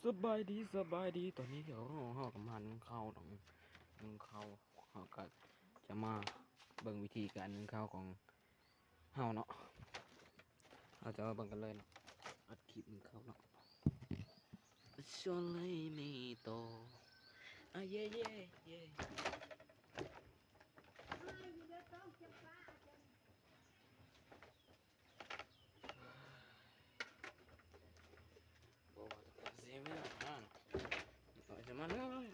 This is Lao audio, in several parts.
ສະບາຍດີ ສະບາຍດີ ຕອນນີ້ເຮົາ ເຮົາກຳລັງໜຶ້ງເຂົ້າເນາະ ໜຶ້ງເຂົ້າ ເຮົາກະຈະມາເບິ່ງວິທີການໜຶ້ງເຂົ້າຂອງເຮົາເນາະ ເຮົາຈະມາເບິ່ງກັນເລີຍເນາະ ອັດຄລິບໜຶ້ງເຂົ້າເນາະ ໂຊເລເມໂຕ ອາເຢເຢເຢ. ບໍ່ວ່າຈະເປັນເຊເວ່ນນະ ຕໍ່ຈະມາເລີຍ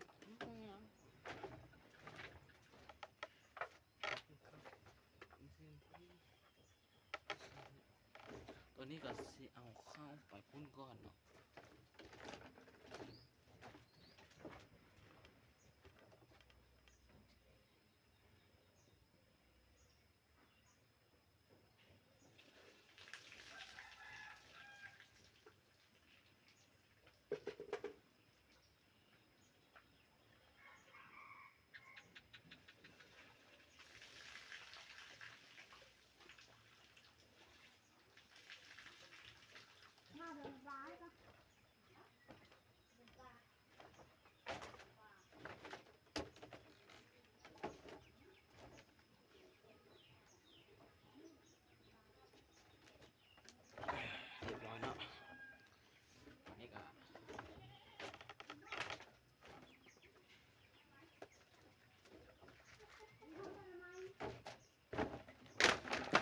ຕອນນີ້ກະຊິເອົາເຂົ້າໄປພຸ້ນກ່ອນເນາະ. ຮຽບຮ້ອຍເນາະ ອັນນີ້ກະ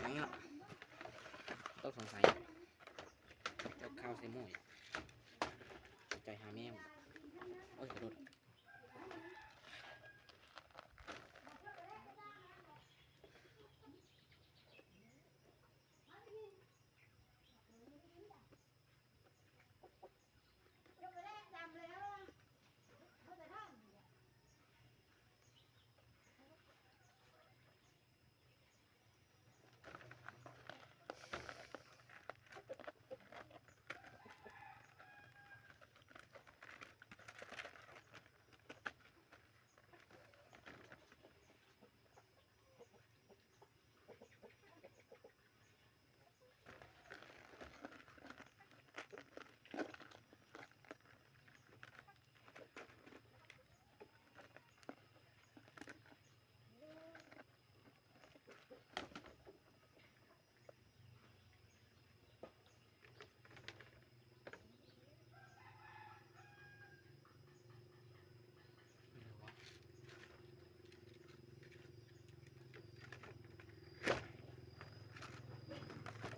ຢ່າງນີ້ເນາະ ຕ້ອງສົງໄສ ເຈົ້າຂ້າວໃສ່ໝ້ອ ໃຈຫາແມວ ໂອ້ຍ ຂອໂທດ.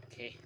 ໂອເຄ